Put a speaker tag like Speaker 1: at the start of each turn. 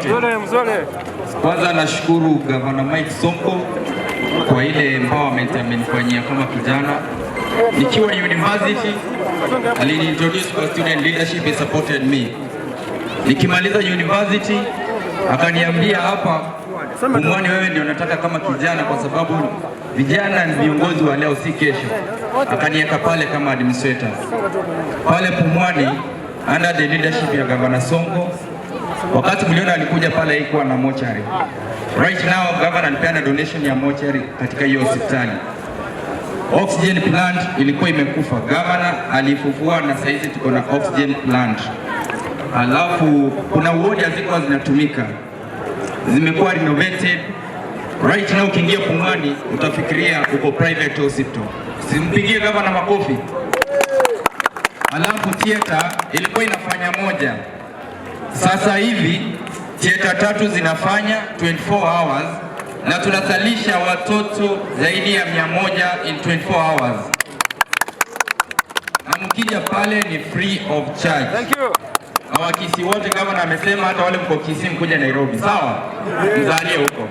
Speaker 1: Nyote. Kwanza nashukuru Gavana Mike Sonko kwa ile empowerment amenifanyia kama kijana. Nikiwa university aliniintroduce kwa student leadership, he supported me. Nikimaliza university akaniambia, "Hapa Pumwani wewe ndio nataka kama kijana, kwa sababu vijana ni viongozi wa leo, si kesho." Akaniweka pale kama administrator pale Pumwani under the leadership ya Gavana Sonko. Wakati mliona alikuja pale haikuwa na mochari. Right now governor alipeana donation ya mochari katika hiyo hospitali. Oxygen plant ilikuwa imekufa, governor alifufua na saizi tuko na oxygen plant. Alafu kuna wodi hazikuwa zinatumika, zimekuwa renovated. Right now ukiingia Pumwani utafikiria uko private hospital. Simpigie governor makofi. Alafu theater ilikuwa inafanya moja, sasa hivi theater tatu zinafanya 24 hours na tunazalisha watoto zaidi ya 100 in 24 hours, na mkija pale ni free of charge.
Speaker 2: Thank you.
Speaker 1: Na Wakisii wote, gavana amesema hata wale mko Kisii mkuja Nairobi, sawa? Mzalie huko.